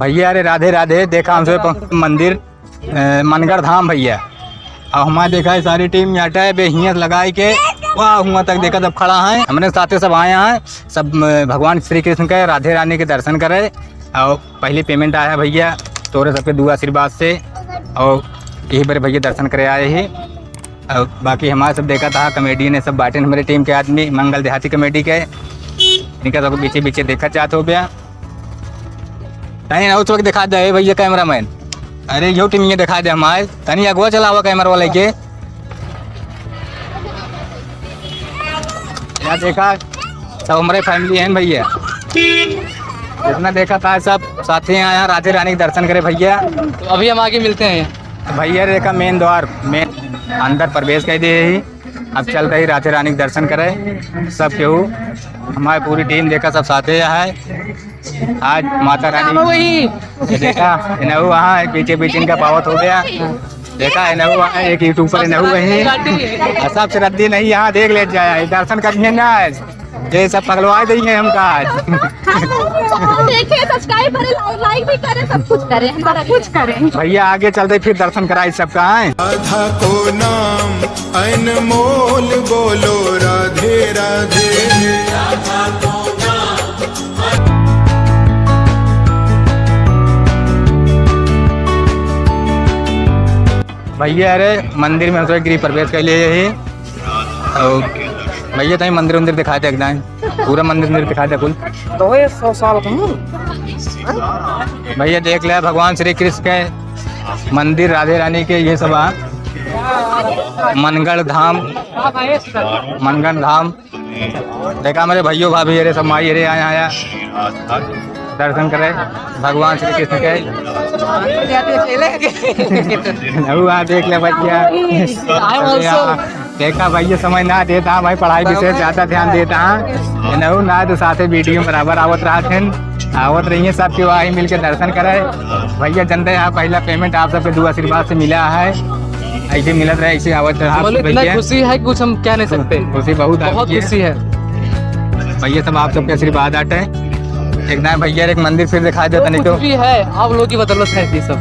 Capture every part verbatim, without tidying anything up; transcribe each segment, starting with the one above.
भइया, अरे राधे राधे। देखा हमसे प-, मंदिर, अ, मनगढ़ धाम भइया। अब हमारे देखा है सारी टीम याटा है, बे हियाँ से लगाई के वाह हुआ तक देखा जब खड़ा है। हमरे साथे सब आए हैं, सब, अ, भगवान श्री कृष्ण के, राधे रानी के दर्शन करे। और पहली payment आया है भइया, तोरे सबके दुआ आशीर्वाद से। और यही बार भइया दर्शन करे आए ही। और बाकी हमारे सब देखा था, comedian है सब बाटेन हमरे टीम के आदमी, मंगल देहाती comedy के। इनका सबको पीछे पीछे देखा चाहत हो गया। तनी ना उस वक्त दिखा दे भइया cameraman। अरे यो टीम ये दिखा दे हमारे। तनी अगुआ चलावा camera वाले के। या देखा, सब हमरे family हैं भइया। जितना देखा था सब साथी आया राधे रानी के दर्शन करे भइया। तो अभी हम आगे मिलते हैं। भइया देखा main द्वार में अंदर प्रवेश कर दिए ही। अब चलते ही राधे रानी के दर्शन करे सब केहू। हमारी पूरी टीम देखा सब साथे है। आज माता रानी वही। देखा, इन्हें वहाँ एक पीछे पीछे इनका पावत हो गया। देखा, इन्हें वहाँ एक YouTuber, इन्हें वही। और सबसे रद्दी नहीं, यहाँ देख ले जाए, दर्शन करिए ना आज। ये सब पगलवा देंगे हमका आज। देखे, subscribe करें, like भी करें, सब कुछ करें, हमारा कुछ करें। भइया आगे चलते फिर दर्शन कराई सबका, आए। राधा को नाम अनमोल बोलो राधे राधे। भइया, अरे मंदिर में हम सब गृह प्रवेश कर लिए ही। और भइया, तनी मंदिर उंदिर दिखा दे एकदम, पूरा मंदिर उंदिर दिखा दे कुल। तो ये सौ साल का है। भइया, देख ले भगवान श्री कृष्ण के मंदिर, राधे रानी के, ये सब आ। मनगढ़ धाम, मनगढ़ धाम। देखा मेरे भइयो भाभी, अरे सब माई, अरे आया, आया दर्शन करे भगवान श्री कृष्ण के। नहुआ देख ले भइया। देखा भइया, समय ना देता भाई, पढ़ाई विषय ज्यादा ध्यान देता है। नहु ना तो साथे video में बराबर आवत रहत हैं, आवत रहिए, सबके वही मिलके दर्शन करे। भइया, जनते हैं, पहला payment आप सबके दुआ आशीर्वाद से मिला है। ऐसे मिलत रहे, ऐसे आवत रहा। मतलब, इतना भइया, खुशी है कि कुछ हम कह नहीं सकते। खुशी बहुत बहुत आपकी है। खुशी है। भइया, सब आप सबके आशीर्वाद आटे। एक ना भइया, एक मंदिर फिर दिखा दे, तनी तो। कुछ भी है, आप लोग की बदौलत है ये सब।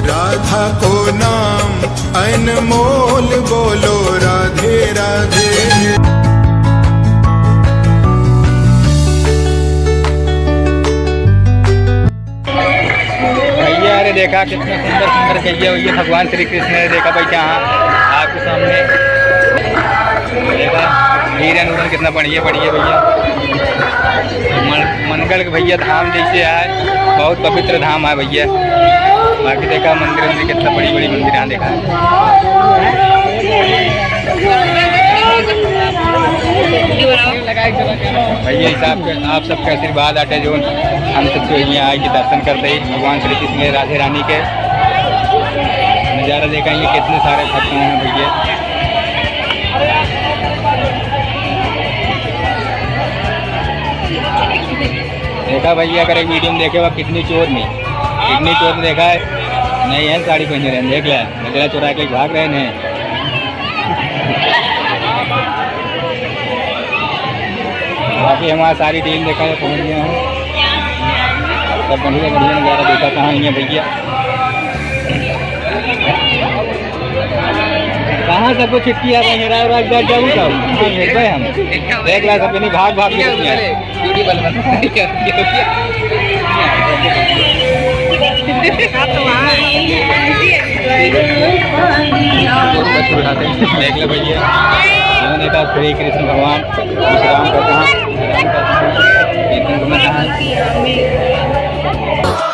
राधा को नाम अनमोल बोलो राधे राधे। भइया, अरे देखा कितना सुंदर सुंदर गइया, भइया भगवान श्री कृष्ण है, देखा भाई क्या आपके सामने देखा हिरन उरन कितना बढ़िया बढ़िया भइया। मन-, मनगढ़ के भइया धाम जैसे है, बहुत पवित्र धाम है भइया। बाकी देखा मंदिर उंदिर कितना बड़ी बड़ी मंदिर यहाँ देखा। भइया, इस आपके, आप सबके आशीर्वाद आटे जो हम सबके यहाँ आए के दर्शन करते ही भगवान श्री कृष्ण के, राधे रानी के नज़ारा देखा। ये कितने सारे भक्त हैं भइया। देखा भइया, अगर एक video में देखे हुआ कितनी चोर नहीं, कितनी चोर देखा है, नहीं है साड़ी पहने रहे, देख ले, गजरा चुरा के भाग रहे हैं। बाकी हमारा सारी team देखा है, पहुँच गया है। सब बढ़िया बढ़िया नज़ारा देखा कहाँ है भइया। कहाँ सबको छिटकी आ रही है, राव राव जा जाऊ सब। हाँ, ये तो है हम। देख ला सब इन्हीं भाग भाग के छिटकी आ रही है। देख ले भइया, हमने कहा श्री कृष्ण भगवान विश्राम करता है, विश्राम करता है।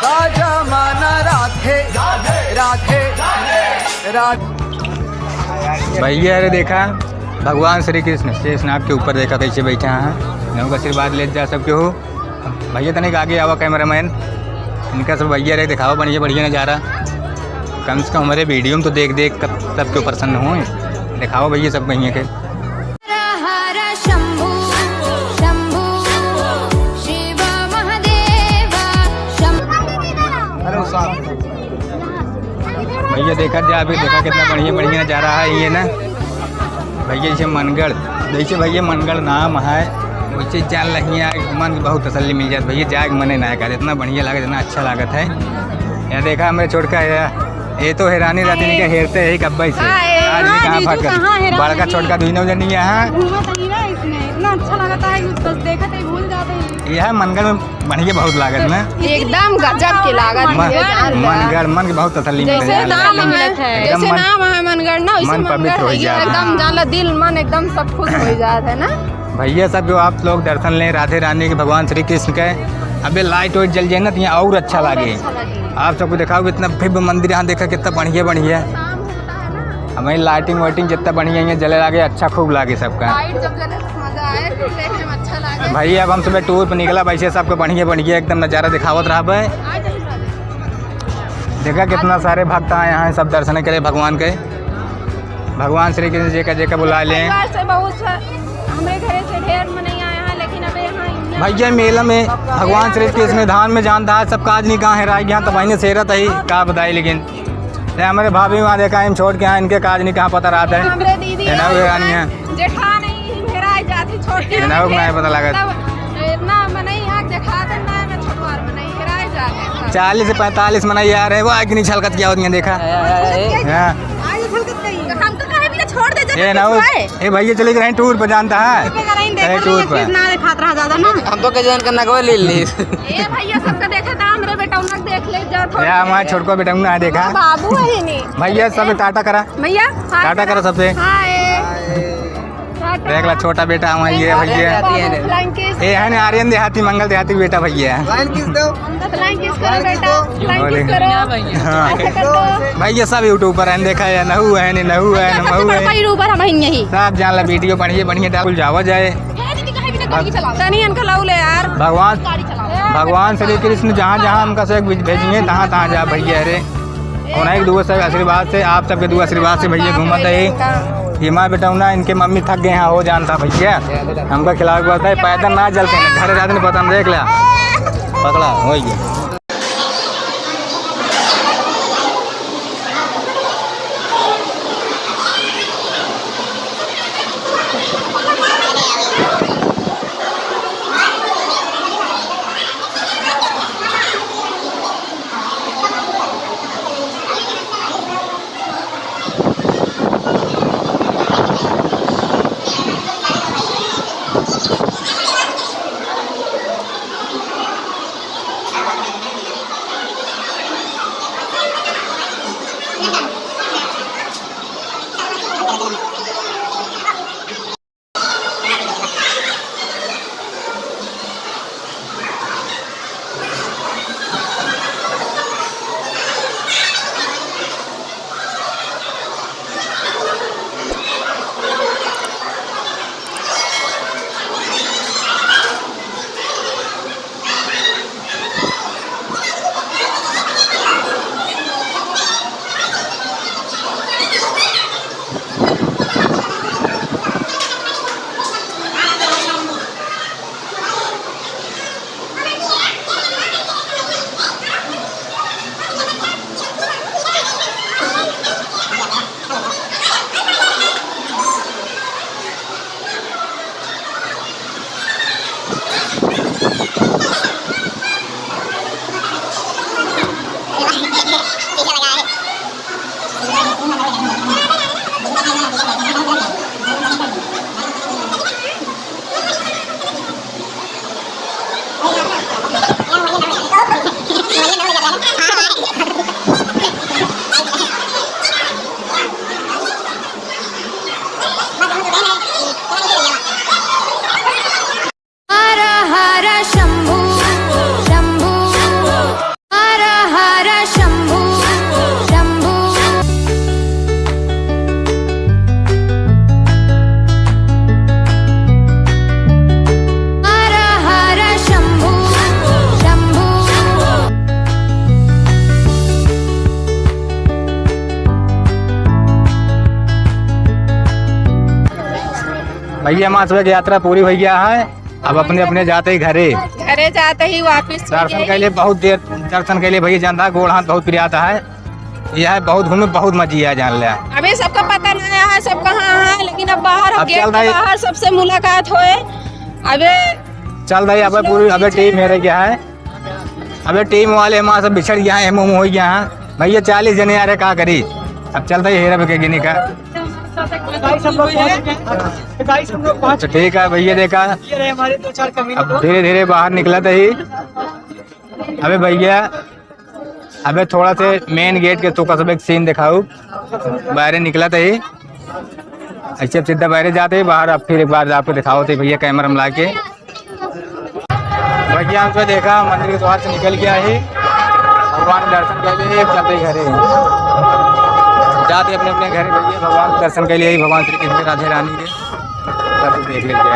राजा माना राधे, राधे, राधे। भइया, अरे देखा, भगवान श्री कृष्ण शेषनाग के ऊपर देखा कैसे बैठा है, इनका आशीर्वाद लेत जा सबके हो। भइया, तनिक आगे आवा cameraman, इनका सब भइया रे दिखावा बढ़िया बढ़िया नज़ारा। कम से कम हमारे video में तो देख देख कर सबके प्रसन्न हो, दिखावा भइया सब कहीं के। हर हर शंभू, शंभू, शिव महादेव, शंभू। भइया देखा जा, अभी देखा कितना बढ़िया बढ़िया नज़ारा है ये ना। भइया जैसे मनगढ़, जैसे भइया मनगढ़ नाम है, वैसे जान लहिया, मन के बहुत तसल्ली मिल जात भैया, जाए के मने ना करे, इतना बढ़िया लागत, इतना अच्छा लागत है। यहाँ देखा हमरे छोटका है, ये तो हैरानी रहती नहीं, क्या हेरते है कब्बे से। हाँ, ये आज भी हाँ, कहाँ जीजू फट गए। कहाँ हेरा बड़का नहीं। छोटका दुइनो जनी यहाँ। घूमत नहीं ना इसमें, इतना अच्छा लगता है कि बस देखत ही भूल जाते हैं। यह मनगढ़ में बढ़िया बहुत लागत ना। एकदम गजब के लागत मन-, है, जान ला। मनगढ़ मन के बहुत तसल्ली मिलत है। जैसे नाम है, एकदम जैसे मन, नाम है मनगढ़ ना, वैसे मन पवित्र हो जात है। एकदम जान ला, दिल मन एकदम सब खुश हो जात है ना। भैया सब जो आप लोग दर्शन लें राधे रानी के, भगवान श्री कृष्ण के, अबे लाइट वाइट जल जाए ना तो यहाँ और अच्छा और लागे। अच्छा लागे। आप सबको दिखाओ कितना भव्य मंदिर यहाँ, देखा कितना बढ़िया बढ़िया। शाम होता है ना। हमें लाइटिंग वाइटिंग जितना बढ़िया यहाँ जले लागे, अच्छा खूब लागे सबका। लाइट जब जले तो मजा आए, फिर देखे में अच्छा लागे। भैया अब हम सुबह टूर पर निकला, वैसे सबको बढ़िया बढ़िया एकदम नज़ारा दिखावत रहा भाई। देखा कितना सारे भक्त आए हैं सब दर्शन के लिए भगवान के। भगवान श्री कृष्ण जी का जेका बुला लें। परिवार से बहुत सा-, हमरे घरे से ढेर मनई आए हैं, लेकिन अबे यहाँ इन्ने भैया, मेला में भगवान श्री कृष्ण धाम में जानता है, सब काज नहीं कहाँ है, राय यहाँ तो बहने सेरत है, का बताई, लेकिन ते हमरे भाभी वहाँ देखा, हम छोड़ के आए, इनके काज नहीं कहाँ पता रहता है। हमरे दीदी ये ना है, रानी है। जेठान नहीं, हेराय जाती छोड़ के। ये ना, ना पता लगा। तब इतना मनई यहाँ देखा दे ना, ना छोटवार मनई हेराय जाते। चालीस से पैंतालीस मनई आ रहे, वो आगे नहीं छलकत क्या होती है, देखा। ए, ए, ए, ए। हाँ। आगे छलकत कहीं। हम तो कहे भी छोड़ दे, जब ये ना हो, कुछ है। ए भैया चले गए टूर पर, जानता है? टूर पर कहीं देखा कहीं नहीं, टूर पर। ना दिखात रहा ज्यादा ना। हम तो कहे जन का नगवा ले ली। ए भैया सबका देखा था, हमरे बेटा उनका देख ले जा थोड़ा। या हमारे छोटको बेटा उन्हें देखा। बाबू है ही नहीं। भैया सब टाटा करा। भैया टाटा करा सबसे। हाय। देख ला छोटा बेटा हमारा ये भैया। Flying kiss। ए है ना आर्यन देहाती, मंगल देहाती बेटा भैया। Flying kiss दो। Flying kiss करो बेटा। Flying kiss करो। हाँ। ऐसे कर दो। भैया सब यूट्यूबर हैं, देखा है, नहू है, नहीं नहू है, नहीं महू है। ऊपर हम यही। सब जान ला वीडियो बढ़िया बढ़िया डाल जावा जाए। तनी इनका लाऊ ले यार। भगवान, भगवान श्री कृष्ण जहाँ जहाँ हमका से भेजिए, तहाँ तहाँ जा भैया रे। उन्हीं के दुआ से, आशीर्वाद से, आप सबके दुआ आशीर्वाद से भैया घूमत है। ये माँ बेटा ना, इनके मम्मी थक गए हैं, हो जानता भैया। हमका खिलावे के बाद है, पैदल ना चलते हैं, घर जाते नहीं पता, हम देख लिया। पकड़ा, हो गया। हर हर शंभू, शंभू, हर हर शंभू, शंभू। हर हर शंभू, शंभू। भैया, हमार सबके यात्रा पूरी भैया है। अब अपने, अपने जाते ही घरे। घरे जाते ही वापिस दर्शन के लिए बहुत देर, दर्शन के लिए भैया जानता है, गोड़ हाथ बहुत पिराता है। यह है बहुत घूमे, बहुत मजा आया जान लिया। अभी सबका पता नहीं है, सब कहाँ है, लेकिन अब बाहर, अब गेट के बाहर सबसे मुलाकात होए। अबे चल भाई, अबे पूरी, अबे टीम हेरे गया है। अबे टीम वाले हमारे सब बिछड़ गया है, मुँह हो गया है। भैया चालीस जने आ रहे, का करी? अब चलता ही हेरा बेके गिनी का। गाइस, हम लोग पहुंच चुके हैं। गाइस, हम लोग पहुंच तो ठीक है भैया, देखा ये रहे हमारे दो चार कमीने अब लोग। धीरे धीरे बाहर निकला था ही। अबे भैया, अबे थोड़ा से मेन गेट के तो कसबे सीन दिखाऊ। बाहर निकला था ही, ऐसे अब सीधा बाहर जाते ही बाहर। अब फिर एक बार आपको दिखाओ थे भैया कैमरा में लाके। भैया हमको देखा मंदिर के द्वार से निकल गया है, भगवान के दर्शन कर लिए, अब चलते ही घरे। जाते अपने अपने घरे भैया, भगवान के दर्शन कर लिए, भगवान श्री कृष्ण राधे रानी के सब कुछ देख लीजिए।